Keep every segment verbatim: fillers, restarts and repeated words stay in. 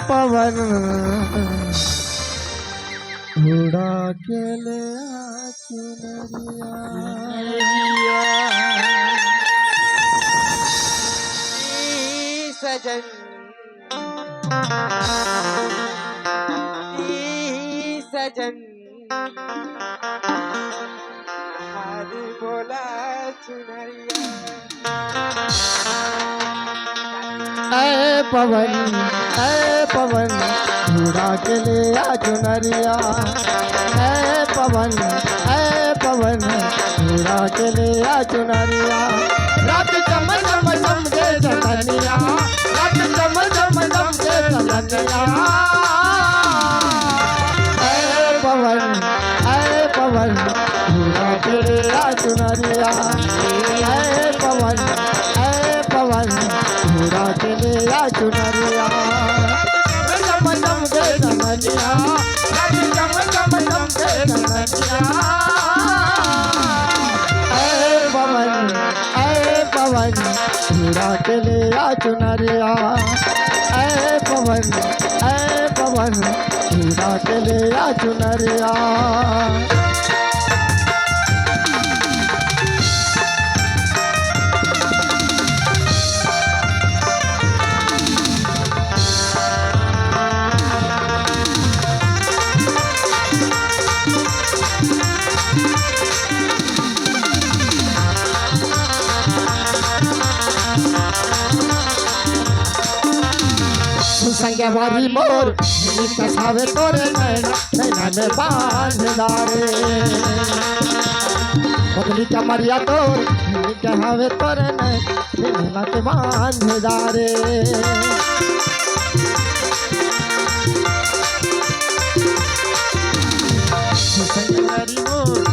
पवन उड़ा के ले आ चुनरिया। ए सजन, ए सजन, हरी बोला चुनरिया। ऐ पवन, ऐ पवन, उड़ा के ले आ चुनरिया। ऐ पवन, ऐ पवन, उड़ा के ले आ चुनरिया। रात चम चम चमके चंदनिया, रात चम चम चमके चंदनिया। ऐ पवन, ऐ पवन, उड़ा के ले आ चुनरिया। ऐ पवन, ऐ पवन, उड़ा के ले आ चुनरिया। चम चम चमके चंदनिया, रात चम चम चमके चंदनिया। ऐ पवन, ऐ पवन, उड़ा के ले आ चुनरिया। ऐ पवन, ऐ पवन, उड़ा के ले आ चुनरिया। संगवारी मोर, कसावे तोरे नैना, नैना में बांध डारे। पतली कमरिया तोर, कहावे तोरे नैना, नैना के बांध डारे। संगवारी मोर,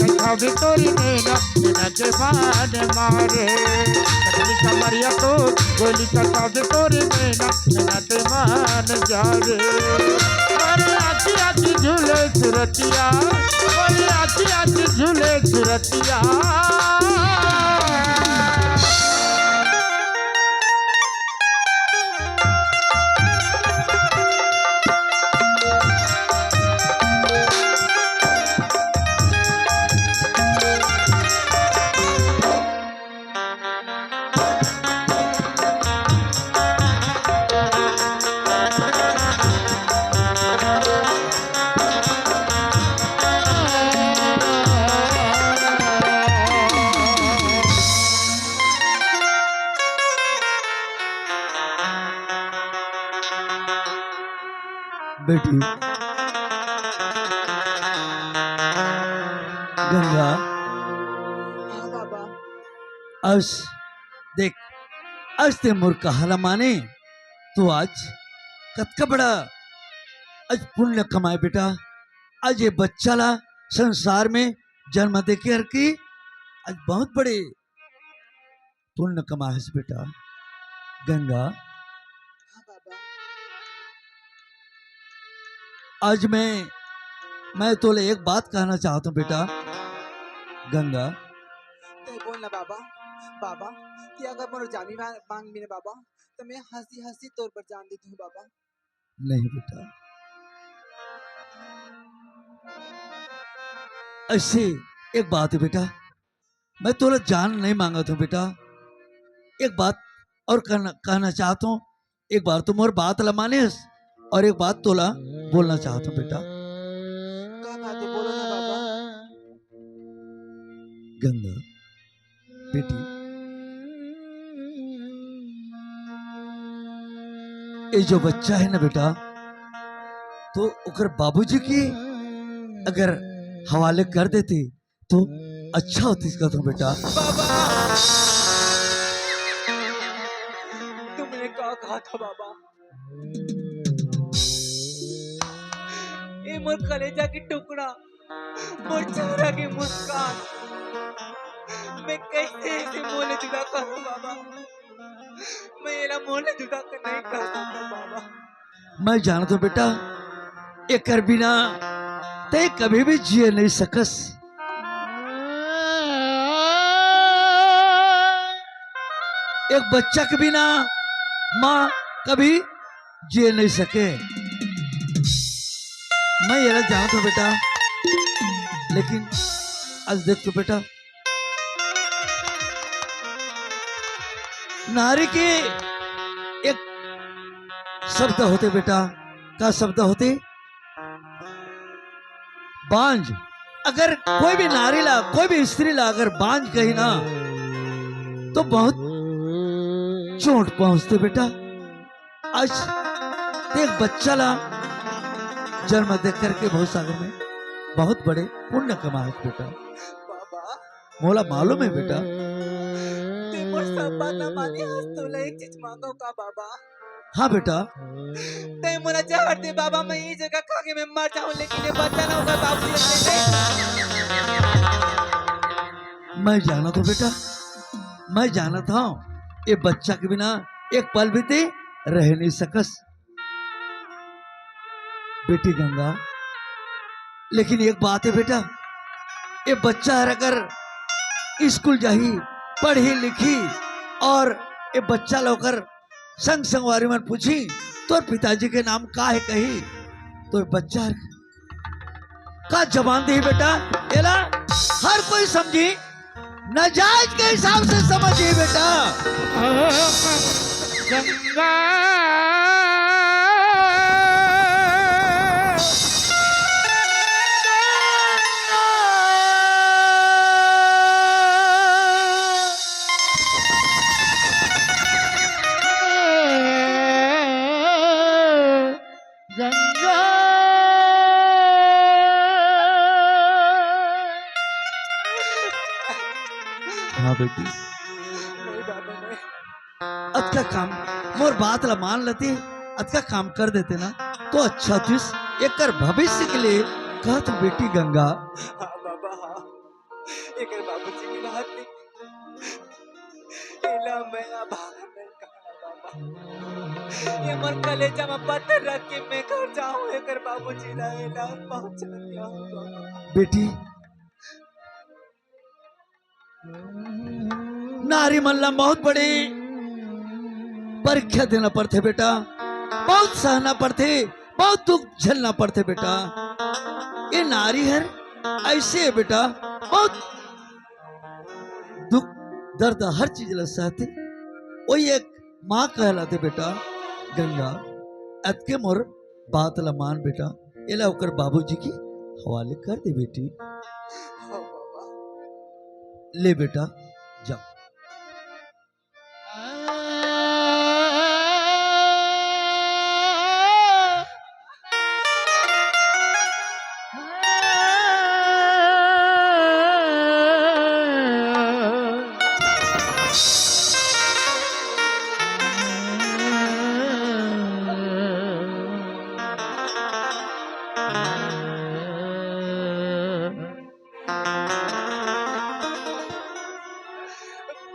कसावे तोरे नैना, नैना के बांध मारे। पतली कमरिया तोर, गोली कसावे तोरे नैना, नैना के मान जा रे। अरे आखी आखी झूले सुरतिया, अरे आखी आखी झूले सुरतिया। बेटी गंगा, हाँ बाबा। अस देख, अस ते मोर कहा ल माने, तो आज कतका बड़ा आज पुण्य कमाए बेटा। आज ये बच्चा ला संसार में जन्म दे के हर की आज बहुत बड़े पुण्य कमाए हस बेटा। गंगा, हाँ बाबा। आज मैं, मैं तोले एक बात कहना चाहत हूँ बेटा। गंगा, ते बोल ना बाबा। बाबा, ते अगर मोर जान भी मांग, मांग मिले बाबा, तो मैं हंसी हंसी तोर पर जान दे दूँ बाबा। नहीं बेटा, ऐसे एक बात है बेटा, मैं तोला जान नहीं मांगत हूँ बेटा। एक बात और कहना, कहना चाहत हूँ, एक बार तो मोर बात ला मानिस और एक बात तोला बोलना चाहत हूँ बेटा। का बात है, बोलो ना बाबा। गंगा, बेटी, ये जो बच्चा है ना बेटा, तो ओकर बाबूजी के अगर हवाले कर देते तो अच्छा होतिस कहत हूँ बेटा। बाबा, तुमने का कहा था बाबा? ये मोर कलेजा के टुकड़ा, मोर चेहरा के मुस्कान, मैं कैसे इसे मोले जुदा करूं बाबा? मैं एला मोले जुदा कर नहीं कर सकता बाबा। मैं जानत हूँ बेटा, एकर बिना ते कभी भी जिए नहीं सकस। एक बच्चा के बिना माँ कभी जिए नहीं सके। मैं एला जानत हूँ बेटा, लेकिन आज देख तो बेटा, नारी के एक शब्द होथे बेटा। का शब्द होथे? बांझ। अगर कोई भी नारी ला, कोई भी स्त्री ला अगर बांझ कही ना, तो बहुत चोट पहुंचथे बेटा। आज ते एक बच्चा ला जन्म दे करके भवसागर में बहुत बड़े पुण्य कमाए बेटा। बाबा, मोला मालूम है बेटा। ते मोर सब बात ला माने हस, तोला एक चीज मांगो का बाबा? हाँ बेटा। ते मोला जहर दे बाबा, मैं ई जगह खा के मैं मर जाऊं, लेकिन ये बच्चा ना होगा बाबू जी। मैं जानत हूँ बेटा, मैं जानत हूँ, ये बच्चा के बिना एक पल भी ते रह नहीं सकस। बेटी गंगा, लेकिन एक बात है बेटा, ये बच्चा हर अगर स्कूल जाही, पढ़ी लिखी, और ये बच्चा ला ओकर संग संगवारी मन पूछी, "तोर पिताजी के नाम का है?" कही, तो ये बच्चा हर का जवाब देही बेटा, एला हर कोई समझी, नाजायज के हिसाब से समझी बेटा। गंगा। गंगा। हाँ बेटी। नहीं बाबा, नहीं। अतका काम, मोर बात ला मान लेते, अतका काम कर देते ना, तो अच्छा होतिस। एकर भविष्य के लिए कहत हूँ बेटी गंगा। हाँ बाबा, हाँ। एकर बाबूजी के हाथ में एला मैं अभागा नहीं कहना बाबा। ये मोर कलेजा में पत्थर रख के मैं घर जाऊं, एकर बाबूजी ला एला पहुंचा दिया हूं बाबा। बेटी, नारी मन ला बहुत बड़ी परीक्षा देना पड़थे बेटा, बहुत सहना पड़थे, बहुत दुख झेलना पड़थे बेटा। ये नारी हर ऐसे है बेटा, बहुत दुख दर्द हर चीज ला सहथे, वही एक माँ कहलाथे बेटा। गंगा, अतके मोर बात ला मान बेटा, एला ओकर बाबूजी के हवाले कर दे बेटी। हाँ बाबा। ले बेटा, जा।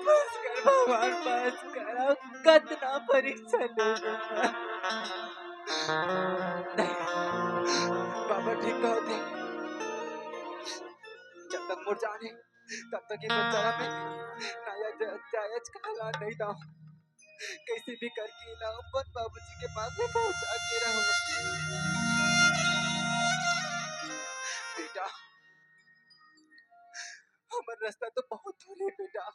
बस कर भगवान, बस कर। अब कतना परीक्षा ले लेना। नहीं, बाबा ठीक कहत हे। जब तक मोर जान हे, तब तक ये बच्चा ला मैं नाजायज कहलान नहीं दाऊं। कैसे भी करके ना अपन बाबूजी के पास में पहुंचा के रहूं। बेटा, हमर रास्ता तो बहुत दूर हे बेटा,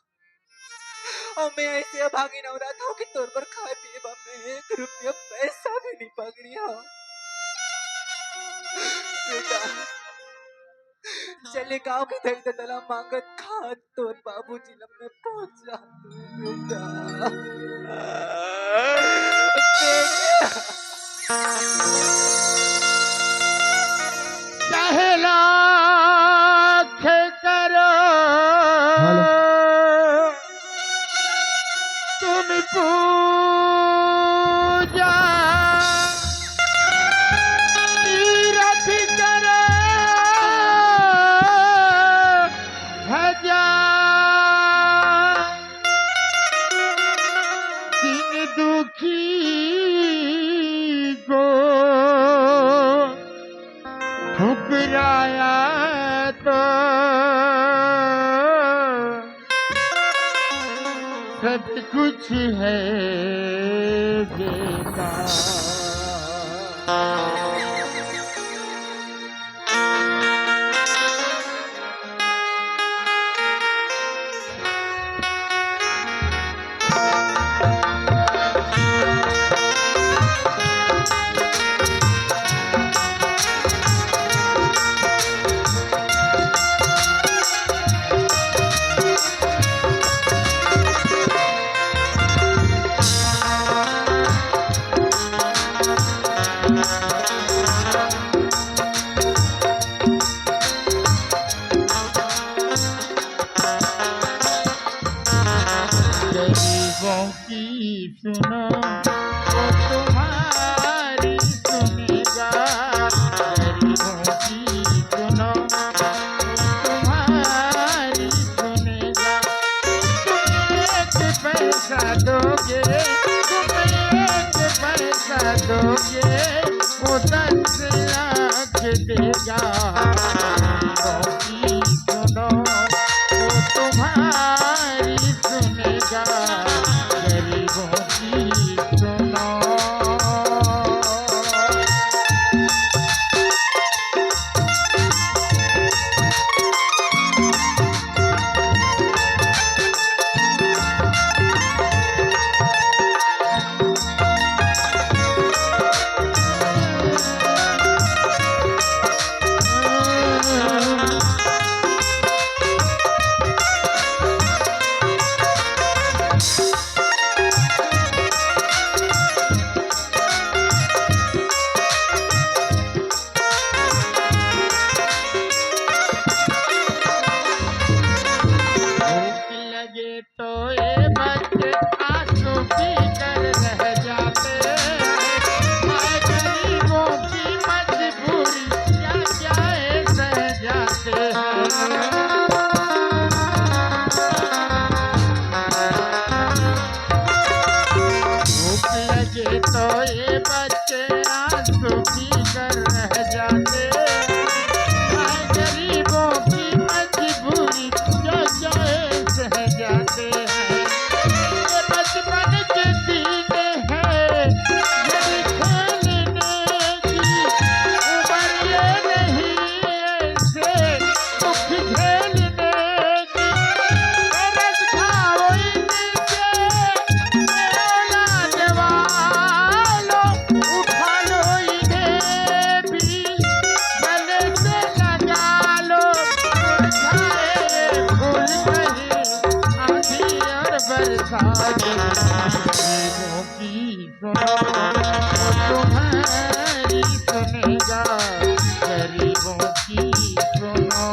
अउ मैं ऐसे अभागिन औरत हूँ कि तोर बर खाए पिए बर मैं एक रुपया पैसा भी नहीं पकड़ी हूँ। बेटा, चले गांव के धई ददा ला मांगत खात तोर बाबूजी ला मैं पहुंचा दूं बेटा। बेटा। चाहे लाख करो हेलो। तुम पूजा, तीरथ करो हजार, दिन दुखी को ठुकराया तो सब कुछ है बेकार। गरीबों की सुनो, वो तुम्हारी सुनेगा। गरीबों की सुनो, वो तुम्हारी सुनेगा। तुम एक पैसा दोगे, तुम एक पैसा दोगे, वो दस लाख देगा। गरीबों की सुनो, वो तुम्हारी सुनेगा। गरीबों की सुनो। भूख लगे तो ये बच्चे आंसू पीकर रह जाते हैं। हाय गरीबों की मजबूरी, क्या क्या ये सह जाते हैं। भूख लगे तो ये बच्चे आंसू पीकर रह जाते हैं। हाय गरीबों की मजबूरी, क्या क्या ये सह जाते हैं। ये बचपन के दिन हैं, घड़ी खेलने की उम्र ये नहीं ऐसे दुख झेलने की। तरस खाओ इनसे, औलाद वालों, उठा लो इन्हें भी, गले से लगा लो, मुरझाए फूल कहीं आंधी और बरसात। गरीबों की सुनो, वो तुम्हारी सुनेगा। गरीबों की सुनो।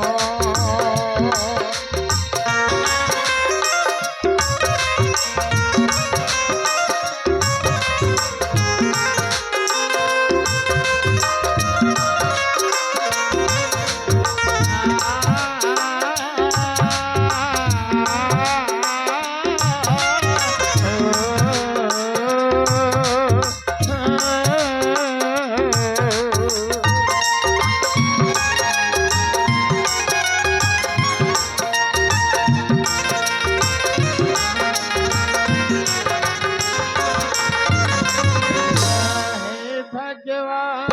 हे भगवान,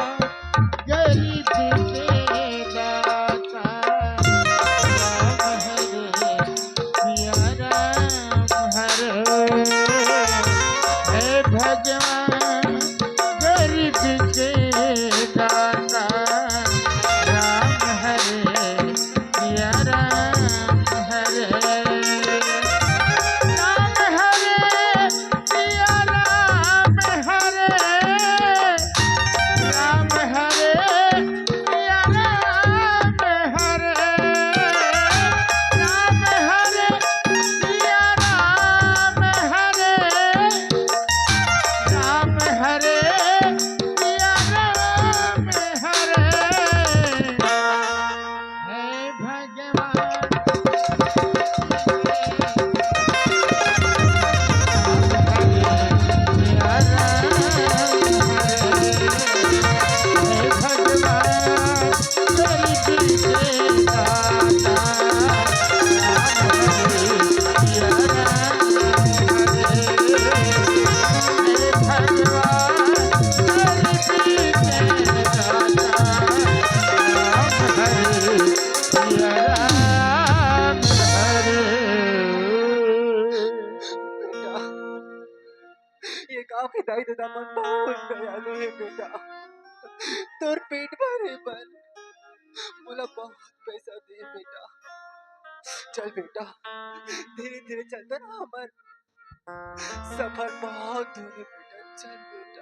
गरीब के दाता, राम हरे, सिया राम हरे। हे भगवान, गरीब के दाता, राम हरे, सिया राम हरे। राम हरे, सिया राम हरे। ददा मन बहुत दयालु हे बेटा, तोर पेट भरे बर मोला बहुत पैसा दे बेटा। चल बेटा, धीरे धीरे चलता ना, हमर सफर बहुत दूर हे बेटा, चल बेटा।